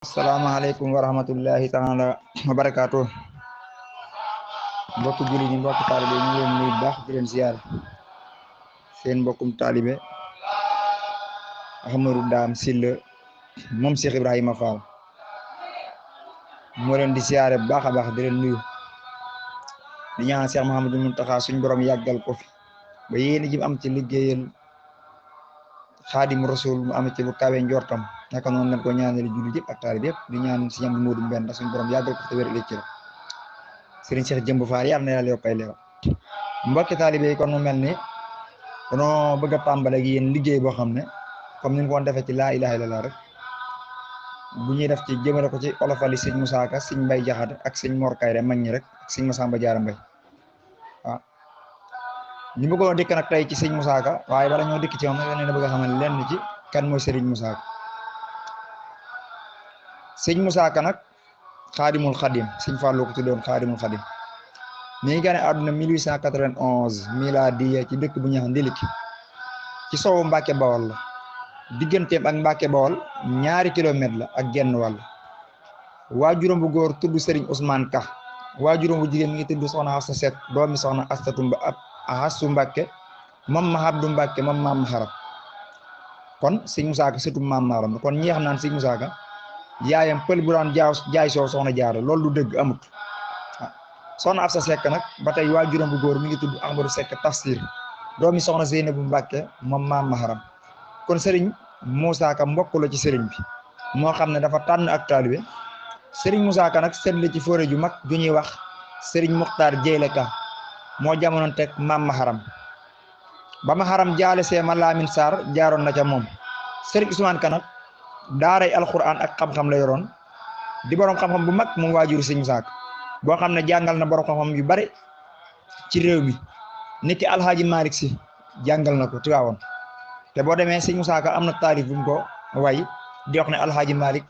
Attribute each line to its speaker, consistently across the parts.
Speaker 1: Assalamualaikum warahmatullahi taala wabarakatuh. Mbokk julli ni mbokk talibé ñu leen nuyu baax di leen ziar seen mbokkum talibé Ahmadou Dam Sylla mom Cheikh Ibrahima Fall mo leen di ziaré baaxa baax di leen nuyu di ñaan Cheikh Mouhamadou Mountakha suñu borom yaggal ko fi ba yéene ji am ci liggéeyal Khadim Rasul mu am ci lu kawe njortam naka non lañ ko ñaanal julli yëpp ak talibé yëpp di ñaan ci ñam Modou Mbène suñu borom yaggal ko te wér ci Serigne Cheikh Jëmb Fall yàlla na yàlla yokkay leew mbokki taalibe yi kon mu mel ni danoo bëgg a tàmbale ak yéen liggéey boo xam ne comme ni ñu ko woon defee ci laa ilaha illallah rek bu ñuy def ci jëmale ko ci olofali sëñ Moussa Ka sëñ Mbay Jaxate ak sëñ Mor Kayre mag ñi rek ak sëñ Masamba Jaara Mbay waaw ñu bëggoon dikk nag tey ci sëñ Moussa Ka waaye bala ñoo dikk ci moom nag ne bëgg a xamal lenn ci kan mooy Serigne Moussa Ka sëñ Moussa Ka nag Xaadimul Xadim sëñ Fallu ko tuddoon Xaadimul Xadim mi ngi gane àdduna 1891 miladiya ci dëkk bu ñuy wax Ndiliki ci sowu Mbàkke Bawol la digganteem ak Mbàkke Bawol 2 kilomètre la ak genn wàll waajuram bu góor tudd Serigne Ousmane Ka waajuram bu jigéen mi ngi tudd Soxna Asta Seck doomi Soxna Asta Tumba ab Ahasu Mbàkke moom Mahabdu Mbàkke moom Maam Xaram kon sëñ Moussa Ka surtout Maam Maram kon ñeex naan sëñ Moussa Ka yaayam pël bu daan jaay soo soxna jaara loolu du dëgg amut soxna Absa Seck nag ba tey waajuram bu góor mi ngi tudd Amadou Seck tafsir doomi soxna Zeynabu Mbàkke moom Maam Maharam kon Serigne Moussa Ka mbokk la ci Serigne bi moo xam ne dafa tànn ak taalibe Serigne Moussa Ka nag seet la ci fóore ju mag ju ñuy wax Serigne Muxtaar Jeyle Ka moo jamonoon teg Maam Maharam ba Maharam jaale see ma Laamin Sarr jaaroon na ca moom Serigne Ousmane Ka nag daaray alquran ak xam-xam la yoroon di borom xam-xam bu mag moom waajuru sëñ Moussa Ka boo xam ne jàngal na borom xam-xam yu bari ci réew mi niki Alhaji Malick Si jàngal na ko Tiwaawoon te boo demee sëñ Moussa Ka am na taarif bu mu ko way di wax ne Alhaji Malick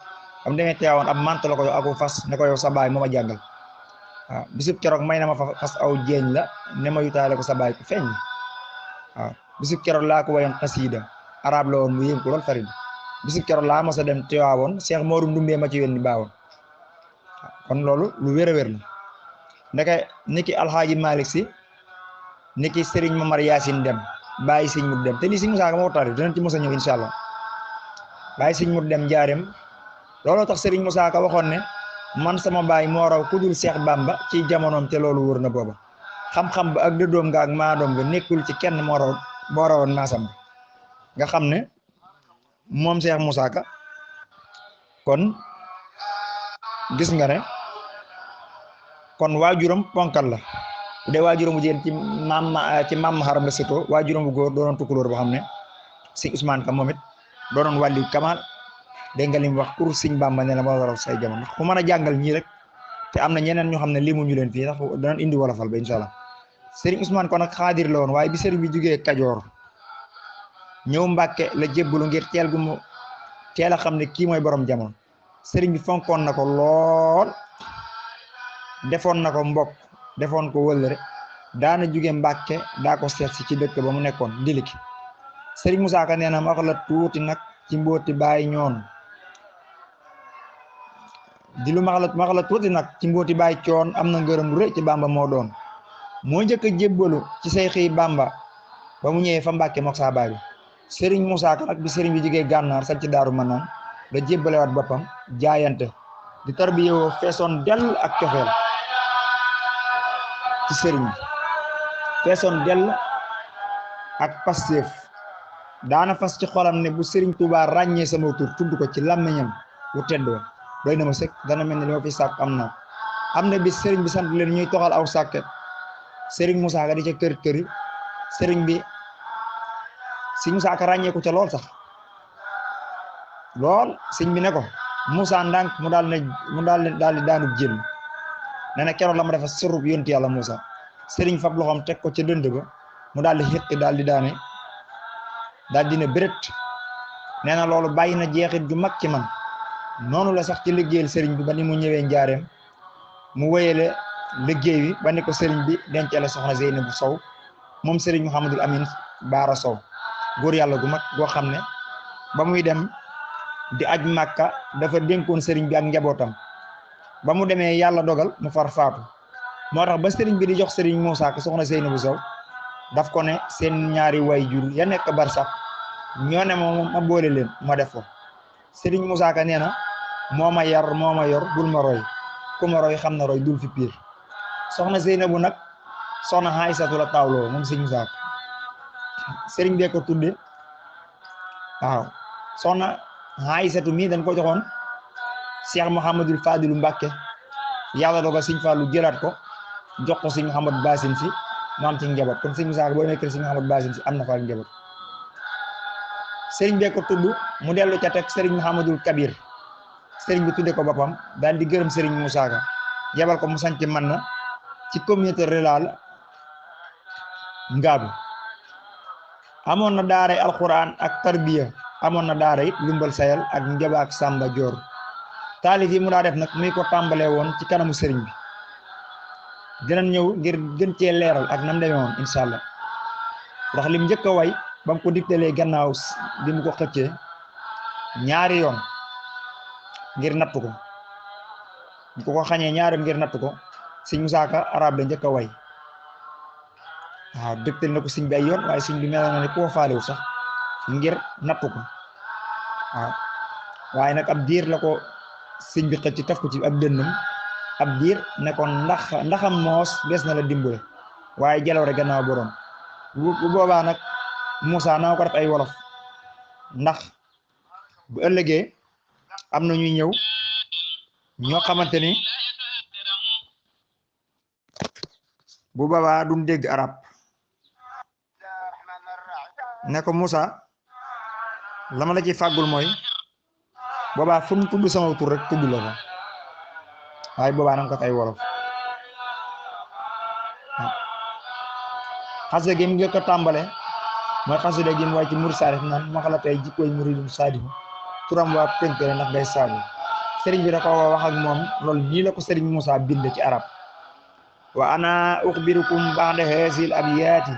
Speaker 1: am demee Tiwaawoon ab mant la ko yow aku fas ne ko yow sa baay moo ma jàngal waaw bisub keroog may na ma fa fas aw jeeñ la ne ma yutaale ko sa baay ko feeñ waaw bisub keroog laa ko wayoon xasiida arab la woon mu yéem ko lool farid bisub keroog laa mos a dem Tiwaawoon Cheikh Mooru Ndumbee ma ci yónni baawoon kon loolu lu wér a wér la ndeke niki Alhaji Malick Si niki Serigne Momar Yacine dem bàyyi Sëñ Mut dem te lii Sëñ Moussa Ka moo ko taarif dinañ ci mos a ñëw incha allah bàyyi Sëñ Mut dem njaareem looloo tax Serigne Moussa Ka waxoon ne man sama baay moo raw ku dul Cheikh Bamba ci jamonoom te loolu wóor na booba xam-xam ba ak dëddoom nga ak maadoom nga nekkul ci kenn moo rawoon naasam nga xam ne moom Cheikh Moussa Ka kon gis nga ne kon waajuram ponkal la bu dee waajuram bu jigéen ci maam Maharam la sëtoo waajuram bu góor doonoon tukulóor boo xam ne sëñ Ousmane Ka moom it doonoon wàlli kamal dégg nga li mu wax pour sëñ Bamba ne la moo waral say jamono ndax ku mën a jàngal ñii rek te am na ñeneen ñoo xam ne limu ñu leen fii ndax danañ indi wolofal ba incha allah Serigne Ousmane Ka nag xaadir la woon waaye bi Serigne bi jugee Kajoor ñëw Mbàkke la jébbalu ngir teel a xam ne kii mooy borom jamono Serigne bi fonkoon na ko lool defoon na ko mbokk defoon ko wëllëre daana jóge Mbàkke daa ko seet si ci dëkk ba mu nekkoon Ndiliki Serigne Moussa Ka nee na ma wax la tuuti nag ci mbooti bàyyi ñoon di lu ma wax la tuuti nag ci mbooti bàyyi coon am na ngërëm lu rëy ci Bamba moo doon moo njëkk a jébbalu ci say xëy Bamba ba mu ñëwee fa Mbàkke mook saa baay bi Serigne Moussa Ka nag bi Serigne bi jógee gànnaar sañ ci Daaru Manaan la jébbalewaat boppam jaayante di tarbiyewoo feesoon dell ak cofeel ci Serigne bi feesoon dell ak Pastef daana fas ci xolam ne bu Serigne Touba ràññee sama tur tudd ko ci làmmiñam wu tedd wa doy na ma sëkk dana mel ne li ma fi sàkk am na bis Serigne bi sant leen ñuy toxal aw sàkket Serigne Moussa Ka di ca kër Serigne bi Sëñ Moussa Ka ràññee ko ca lool sax lool sëñ bi ne ko Moussa ndànk mu daal di daanub jël ne na keroog la ma defa surub yonti yàlla Moussa Serigne fab loxoom teg ko ca dënd ba mu daal di xëq daal di daane daal di ne bërët nee na loolu bàyyi na jeexit ju mag ci man noonu la sax ci liggéeyal Serigne bi ba ni mu ñëwee njaareem mu wéyale liggéey bi ba ni ko Serigne bi dencale soxna Zeynabu Sow moom Serigne Mouhamadul Amin Baara Sow góor yàlla gu mag goo xam ne ba muy dem di aj Makka dafa dénkoon sëriñ bi ak njabootam ba mu demee yàlla dogal mu far faatu moo tax ba sëriñ bi di jox sëriñ Moussa Ka soxna Seynabou Sow daf ko ne seen ñaari way jur ya nekk barsax ñoo ne ma boole leen ma def ko sëriñ Moussa Ka nee na moo ma yar moo ma yor bul ma roy ku ma roy xam na roy dul fi piir soxna Seynabou nag soxna Aysatu la taawloo moom sëriñ Moussa Ka sëriñ bee ko tudde waaw soxna Aysatu mii dañ ko joxoon Cheikh Mouhamadul Fadilu Mbàkke yàlla dogal sëriñ Fallu jëlaat ko jox ko sëriñ Mouhamad Basin si mu am ci njaboot kon sëriñ Moussa Ka boo nekk sëriñ Mouhamad Basin si am na fa ak njaboot sëriñ bee ko tudd mu dellu ca teg sëriñ Mouhamadul Kabir sëriñ bi tudde ko boppam daal di gërëm sëriñ Moussa Ka yebal ko mu sanc man na ci communauté rurale Ngaabu amoon na daaray alquran ak tarbiya amoon na daara it lumbal sayal ak njaba ak Samba Joor taalif yi mu daa def nag muy ko tàmbalee woon ci kanamu sëriñ bi dinañ ñëw ngir gën cee leeral ak nam demee woon incha allah ndax lim njëkk a way ba mu ko digtalee gannaaw bi mu ko xëccee ñaari yoon ngir natt ko bu ko xañee ñaari yoon ngir natt ko sëñ Moussa Ka arab la njëkk a way waaw digtal na ko sëñ bi ay yoon waaye sëñ bi mel na ne koo faalewu sax ngir natt ko waaw waaye nag ab diir la ko sëñ bi xëcc taf ko ci ab dënnam ab diir ne ko ndaxam moos des na la dimbale waaye jaloore gannaaw borom bu boobaa nag Moussa naa ko def ay wolof ndax bu ëllëgee am na ñuy ñëw ñoo xamante ni bu boobaa duñ dégg arab ne ko Moussa lama la ci fàggul mooy boobaa fu mu tudd sama tur rek tudd la ko waaye boobaa nanga ko tay wolof xasida gi mu ngi ko tàmbale mooy xasida gi mu way ci murid saadix naan ma xala tey jikkooy muridum saadihu turam waa pénkere ndax day saabu sëriñ bi da ko wax ak moom loolu nii la ko sëriñ Moussa bind ci arab wa ana uxbirukum ba'da haazihil abyaati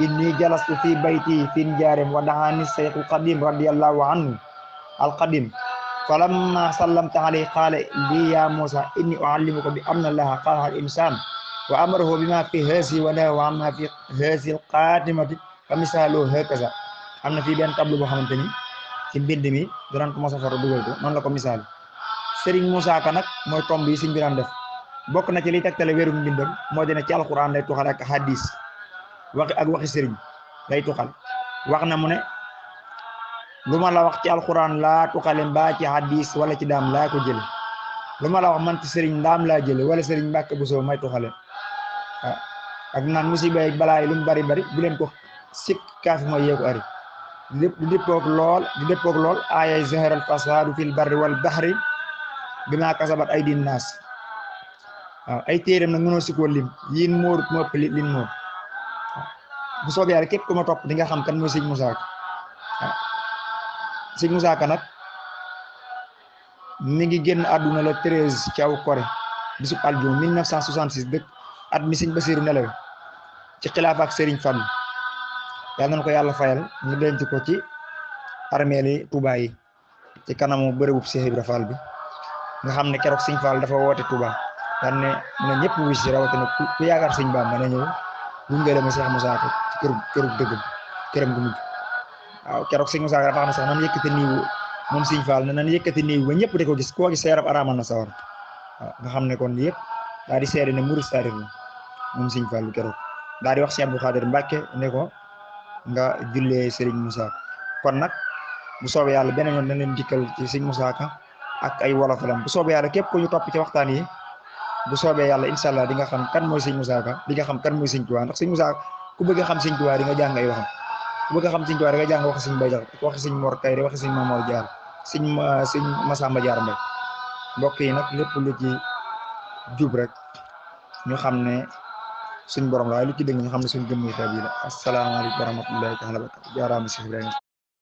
Speaker 1: inni jalastu fi bayti fi njaareem wa daxaani sayxul qadim radiyallahu anhu alqadim falamma sallamta alayhi qaala li ya Moussa inni uallimuka bi anna allaha xalaqa al insan wa amarahu bima fi haasi wa nahahu amma fi haasi al qatimati fa misaaluhu hakaza am na fii benn tableau boo xamante ni ci mbind mi danañ ko mos a fara dugal ko noonu la ko misaal Serigne Moussa Ka nag mooy tomb yi sëñ bi daan def bokk na ci liy tegtale wéru mbindam moo dina ci alquran lay tuxal ak hadis waxi sëriñ lay tuxal wax na mu ne lu ma la wax ci alquran laa tuxale mbaa ci hadis wala ci daam laa ko jële lu ma la wax man ci sëriñ ndaam laa jële wala sëriñ Mbàkke Buso may tuxale waaw ak naan musiba yi balaa yi lu mu bari bari bu leen ko sikk kaafi mooy yeeku ari lépp di dëppoog lool aayay zaharal fasaadu fil barri wal bahri bima kasabat aydin naas waaw ay téeréem nag mënoo sikoo lim yiin móorut mu ëpp lin móor bu soobee yàlla képp ku ma topp di nga xam kan mooy sëñ Moussa Ka waaw sëñ Moussa Ka nag mi ngi génn àdduna la 13 ci aw Koré bisub aljuma 1966 dëkk at mi sëñ Basiru nelawe ci xilaafa ak Serigne Fall yal nañu ko yàlla fayal ñu denc ko ci armeeli Touba yi ci kanamu bërëbub Cheikh Ibra Fall bi nga xam ne keroog sëñ Fall dafa woote Touba daan ne na ñëpp wuy si rawatina ku yaakaar sëñ Bamba na ñëw gunge la ma Cheikh Moussa Ka ci këru dëggam këram gu mujj waaw keroog sëñ Moussa Ka dafa xam ne sax nan yëkkati niiw moom sëñ Fall ne nan yëkkati niiw ba ñëpp di ko gis koo gis sa yaram araamal na sawar waaw nga xam ne kon yëpp daal di seede ne murid saadix la moom sëñ Fall keroog daal di wax Cheikh Abdou Khadir Mbacke ne ko nga jullee Serigne Moussa kon nag bu soobee yàlla beneen yoon dañ leen dikkal ci sëñ Moussa Ka ak ay wolofalam bu soobee yàlla képp ku ñu topp ci waxtaan yi bu soobee yàlla incha allah di nga xam kan mooy sëñ Moussa Ka di nga xam kan mooy sëñ Tuubaa ndax sëñ Moussa ku bëgg a xam sëñ Tuubaa di nga jàng ay waxam ku bëgg a xam sëñ Tuubaa di nga jàng waxi sëñ Bay Jaxate waxi sëñ Mor Kayre waxi sëñ Mamor Jaar sëñ Masamba Jaar Mbay mbokk yi nag lépp lu ci jub rek ñu xam ne suñ borom la waaye lu ci dëgg ñu xam ne suñ gëm yi xeeb yi la asalaamaaleykum wa rahmatullahi taala wa barakatu jaaraama Cheikh Ibrahima